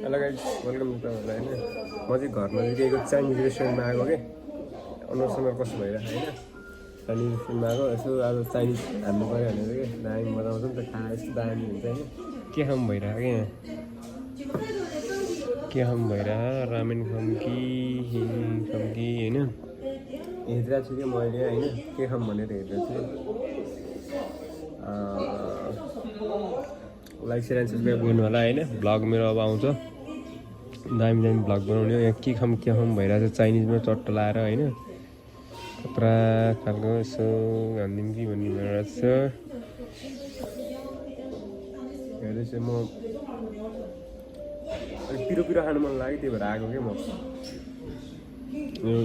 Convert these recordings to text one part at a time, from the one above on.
Hello guys welcome to तपाईँहरूलाई होइन म चाहिँ घर नजिकैको चाइनिज रेस्टुरेन्टमा आएको के अनुहार कस्तो भइरहेको होइन चाइनिज रेस्टुरेन्टमा आएको यसो आज चाइनिज हान्नु पऱ्यो भनेर के दामी मजा आउँछ नि त खाना यस्तो दामी हुन्छ होइन के खाऊँ भइरहेको क्या यहाँ के खाऊँ भइरहेको रामेन खाऊँ कि होइन हेरिरहेको छु कि मैले होइन के खाऊँ भनेर हेरिरहेको छु लाइक सेयर एन्ड सब्सक्राइब गर्नु होला होइन भ्लग मेरो अब आउँछ दामी दामी भ्लग बनाउने हो यहाँ के खाऊँ भइरहेको छ चाइनिजमा चट्ट लाएर होइन खतरा खालको यसो हानिदिउँ कि भन्ने भइरहेको छ हेर्दैछु म अलिक पिरो पिरो खानु मन लाग्यो त्यही भएर आएको क्या म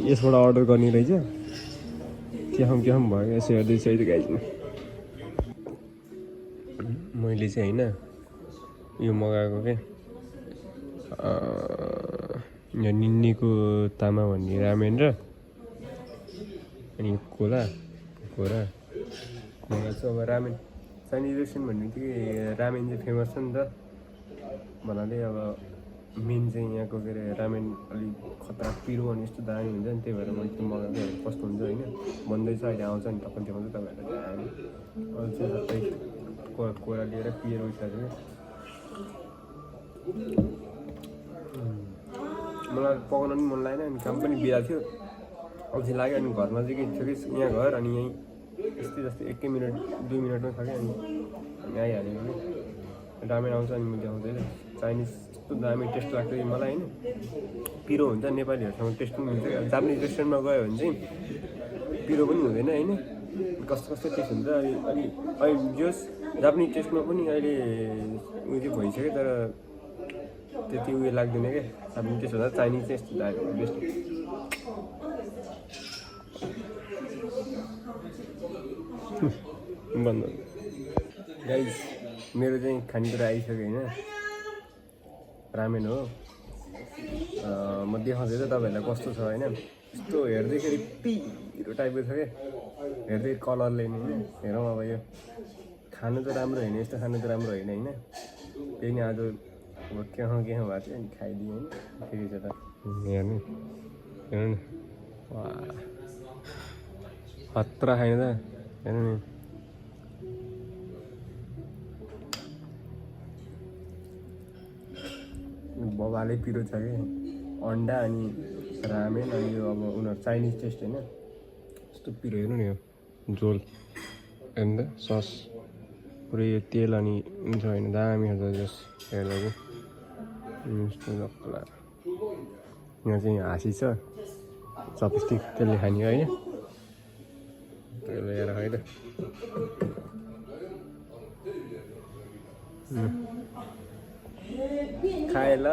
यसबाट अर्डर गर्ने रहेछ के खाऊँ भयो यसो हेर्दैछु अहिले गाइजमा मैले चाहिँ होइन यो मगाएको के यो निन्नीको तामा भन्ने रामेन र अनि कोला मगाएको छु अब रामेन चाइनिज रेस्टुरेन्ट भन्ने कि रामेन चाहिँ फेमस छ नि त भन्नाले अब मेन चाहिँ यहाँको के अरे रामेन अलिक खतरा पिरो अनि यस्तो दामी हुन्छ नि त्यही भएर मैले त्यो मगाएको कस्तो हुन्छ होइन भन्दैछ अहिले आउँछ नि टक्क देखाउँछ तपाईँहरूलाई अरू चाहिँ सबै कोरा लिएर पिएर उठिसक्यो मलाई पकाउन पनि मन लागेन अनि काम पनि बिहा थियो अल्छी लाग्यो अनि घरमा चाहिँ के थियो कि यहाँ घर अनि यहीँ जस्तै 1 मिनट 2 मिनटमा छ क्या अनि आइहाल्यो भने रामेन आउँछ अनि म देखाउँदै चाइनिज यस्तो दामी टेस्ट लाग्छ कि मलाई होइन पिरो हुन्छ नेपालीहरूसँग टेस्ट पनि हुन्छ जापानिज रेस्टुरेन्टमा गयो भने चाहिँ पिरो पनि हुँदैन होइन कस्तो टेस्ट हुन्छ अनि जोस् जापानिज टेस्टमा पनि अहिले उयो चाहिँ भइसक्यो तर त्यति उयो लाग्दैन क्या जापानिज टेस्ट हुँदा चाइनिज चाहिँ यस्तो बेस्ट बन्द गाइस मेरो चाहिँ खानेकुरा आइसक्यो होइन रामेन हो म देखाउँदै त तपाईँहरूलाई कस्तो छ होइन यस्तो हेर्दैखेरि पिरो टाइपको छ क्या हेर्दै कलरले नि होइन हेरौँ अब यो खानु त राम्रो होइन यस्तो खानु त राम्रो होइन होइन त्यही नै आज अब के खाउँ भएको थियो अनि खाइदिएँ होइन ठिकै छ त हेर्नु हेर्नु नि वा खतरा खाएन त हेर्नु नि बबाले पिरो छ कि अन्डा अनि रामेन अनि यो अब उनीहरू चाइनिज टेस्ट होइन यस्तो पिरो हेर्नु नि यो झोल हेर्नु त सस पुरै यो तेल अनि हुन्छ होइन दामी खान्छ जस हेर्दा चाहिँ यस्तो लक्कला यहाँ चाहिँ हाँसी छ चपस्टिक त्यसले खाने होइन त्यसले हेर है त खाए ल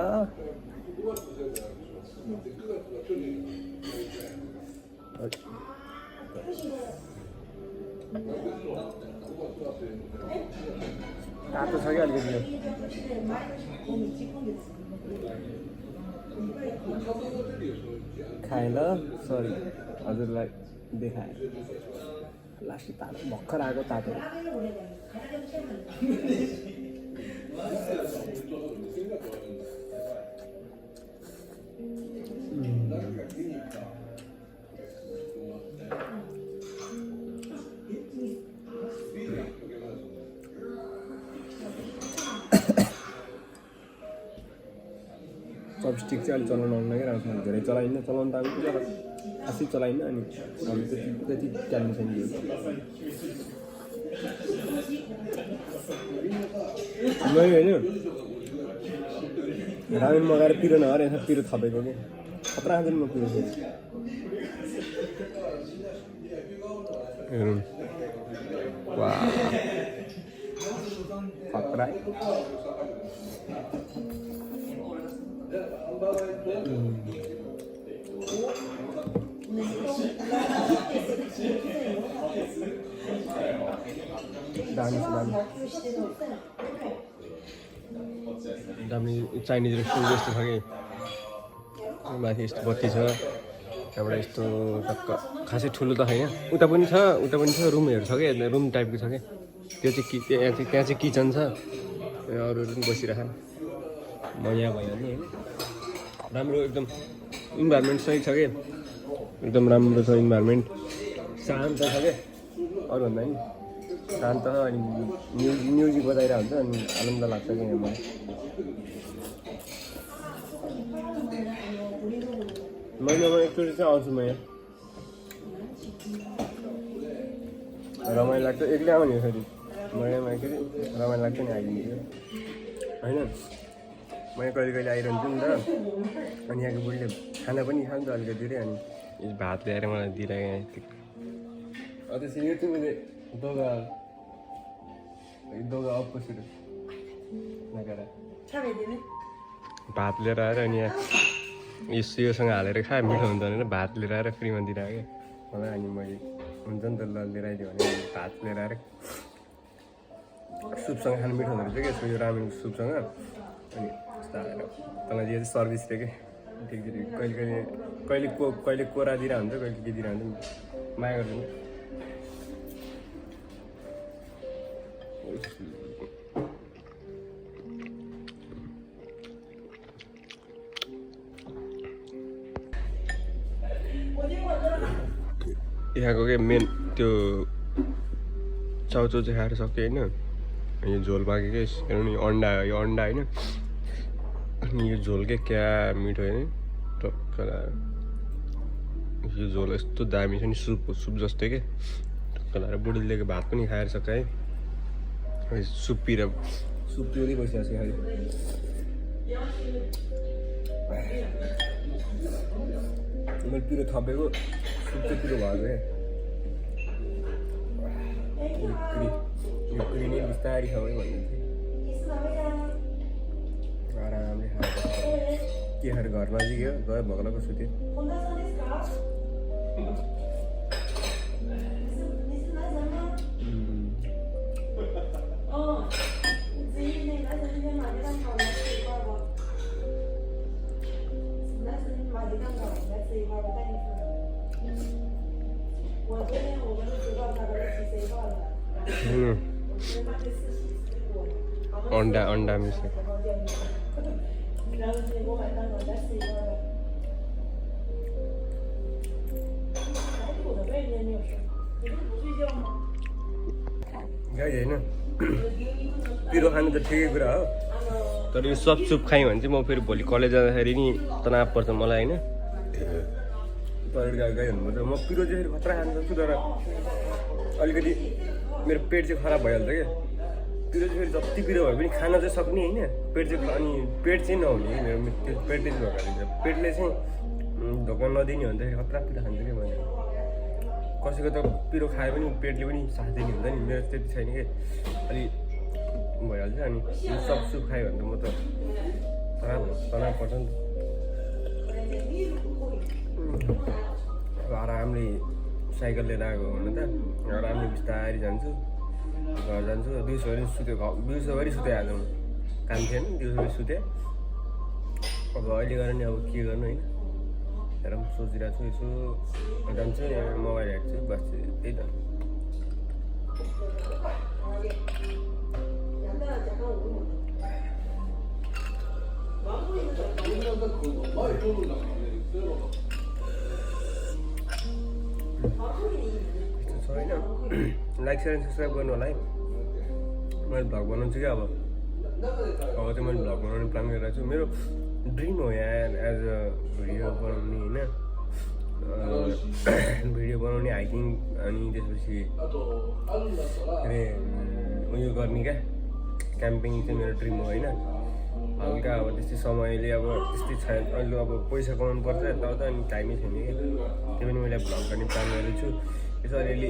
तातो छ क्या अलिकति खाए ल सरी हजुरलाई देखाएँ लास्ट तातो भर्खर आएको तातो चपस्टिक चाहिँ अलिक चलाउनु आउनु लागिरहेको छ धेरै चलाइन्न चलाउनु त अब तर खासै चलाइन्न अनि अब त्यति ट्यालेन्ट छैन मैले होइन रामेन मगाएर पिरो नभएर यसमा पिरो थपेको कि खतरा खाँदैन म पिरो हेर्नु वा खतरा दामी चाइनिज रेस्टुरेन्ट जस्तो छ कि माथि यस्तो बत्ती छ त्यहाँबाट यस्तो टक्क खासै ठुलो त छैन उता पनि छ रुमहरू छ क्या रुम टाइपको छ क्या त्यो चाहिँ त्यहाँ चाहिँ किचन छ अरूहरू पनि बसिरहेको म यहाँ भइहाल्ने होइन राम्रो एकदम इन्भाइरोमेन्ट सही छ कि एकदम राम्रो छ इन्भाइरोमेन्ट शान्त छ क्या अरूभन्दा नि शान्त अनि म्युजिक बजाइरहेको हुन्छ अनि आनन्द लाग्छ क्या यहाँ मलाई महिनामा एकचोटि चाहिँ आउँछु म यहाँ रमाइलो लाग्छ एक्लै आउने फेरि महिनामा एकचोटि रमाइलो लाग्छ नि आइदिन्छु होइन म यहाँ कहिले कहिले आइरहन्छु नि त अनि यहाँको बुढीले खाना पनि खान्छ अलिकति धेरै अनि भात ल्याएर मलाई दिइरहेको त्यसरी यो चाहिँ मैले दोगा अपोजिट नगरा भात लिएर आएर अनि यहाँ योसँग हालेर खायो मिठो हुन्छ भनेर भात लिएर आएर फ्रीमा दिइरहेको क्या मलाई अनि मैले हुन्छ नि त ल लिएर आइदियो भने भात लिएर आएर सुपसँग खानु मिठो हुँदो रहेछ क्या यो रामेन सुपसँग अनि यस्तो हालेर तँलाई दिए चाहिँ सर्भिस थियो कि कहिले कोरा दिइरहेको हुन्छ कहिले के दिइरहेको हुन्छ माया गर्छु यहाँको के मेन त्यो चाउचाउ चाहिँ खाएर सक्यो होइन यो झोल बाँकी के हेर्नु नि अन्डा यो अन्डा होइन अनि यो झोल के क्या मिठो होइन टक्क यो झोल यस्तो दामी छ नि सुप जस्तै के टक्क लगाएर बुढीले भात पनि खाएर सक्छ है सुप पिउँदै बसिरहेको छ खालि मैले पिरो थपेको सुप चाहिँ पिरो भएको यो क्री नै बिस्तारी खाऊ भन्दै थियो आरामले खाएको के खाएर घर नजिक हो गयो भगलको सुत्यो अन्डा मिस्यो गाई होइन पिरो खानु त ठिकै कुरा हो तर यो सब सुप खाएँ भने चाहिँ म फेरि भोलि कलेज जाँदाखेरि नि तनाव पर्छ मलाई होइन टोइलेट गयो भन्नुपर्छ म पिरो चाहिँ फेरि खतरा खानु सक्छु तर अलिकति मेरो पेट चाहिँ खराब भइहाल्छ क्या पिरो चाहिँ फेरि जति पिरो भए पनि खान चाहिँ सक्ने होइन पेट चाहिँ अनि पेट चाहिँ नहुने मेरो त्यो पेटले चाहिँ धोका दिन्छ पेटले चाहिँ धोका नदिने भने त खतरा पिरो खान्छु क्या मैले कसैको त पिरो खायो भने पेटले पनि साथ दिने हुन्छ नि मेरो त्यति छैन कि अलि भइहाल्छ अनि सब सुप खायो भने त म त तनाव पर्छ नि त अब आरामले साइकल लिएर आएको भने त आरामले बिस्तारै जान्छु घर जान्छु दिउँसोभरि सुत्यो दिउँसोभरि सुतेँ आज म काम थिएन दिउँसोभरि सुतेँ अब अहिले गएर नि अब के गर्नु होइन हेर सोचिरहेको छु यसो जान्छु मोबाइल हेर्छु बस्छु त्यही त होइन लाइक सेयर एन्ड सब्सक्राइब गर्नु होला है मैले भ्लग बनाउँछु कि अब चाहिँ मैले भ्लग बनाउने प्लान गरिरहेको छु मेरो ड्रिम हो यहाँ एज अ भिडियो बनाउने होइन भिडियो बनाउने हाइकिङ अनि त्यसपछि के अरे उयो गर्ने क्या क्याम्पिङ चाहिँ मेरो ड्रिम हो होइन हल्का अब त्यस्तै समयले अब त्यस्तै छैन अहिले अब पैसा कमाउनु पर्छ तर त अनि टाइमै छैन कि त्यो पनि मैले भ्लग गर्ने प्लान गरेको छु यसो अलिअलि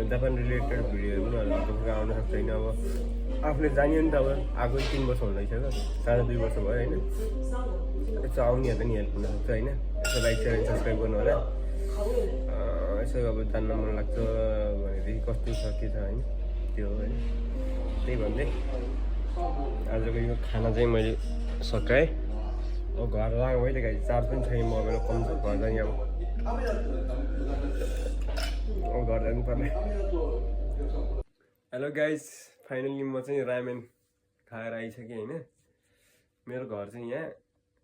जापान रिलेटेड भिडियोहरू पनि हल्का आउन सक्छ होइन अब आफूले जानियो नि त अब आएको 3 वर्ष हुँदैछ त 2.5 वर्ष भयो होइन यसो आउनेहरू त नि हेल्प हुनसक्छ होइन यसो लाइक सेयर एन्ड सब्सक्राइब गर्नु होला यसो अब जान्न मन लाग्छ भनेदेखि कस्तो छ के छ होइन त्यो हो होइन त्यही भन्दै आजको यो खाना चाहिँ मैले सकाएँ अब घर लाग्यो मैले गाई चार्ज पनि छैन मोबाइल कम छ घर जाने अब घर जानु पर्ने हेलो गाइज फाइनली म चाहिँ रामेन खाएर आइसकेँ होइन। मेरो घर चाहिँ यहाँ,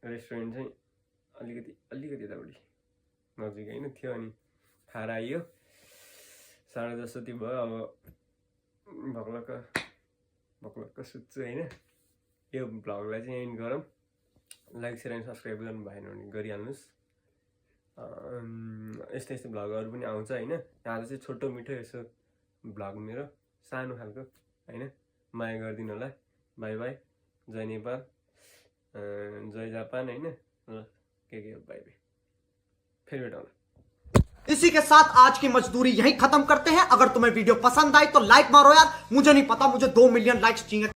रेस्टुरेन्ट चाहिँ अलिकति यतापट्टि नजिक होइन थियो। अनि खाएर आइयो, 10:30 जति भयो। अब भक्लक्क सुत्छु होइन। यो भ्लगलाई चाहिँ एन्ड गरौँ। लाइक सेयर एन्ड सब्सक्राइब गर्नु भएन भने गरिहाल्नुहोस्। यस्तो भ्लगहरू पनि आउँछ होइन। आज चाहिँ छोटो मिठो यसो भ्लग मेरो सानो खालको होइन। माया गरिदिनु होला। Bye bye. जय नेपाल, जय जापान होइन। के बाई बाई, फिर भेटौँला। इसी के साथ आज की मजदूरी यहीं खत्म करते हैं। अगर तुम्हें वीडियो पसंद आई तो लाइक मारो यार, मुझे नहीं पता, मुझे 2 मिलियन लाइक्स चाहिए।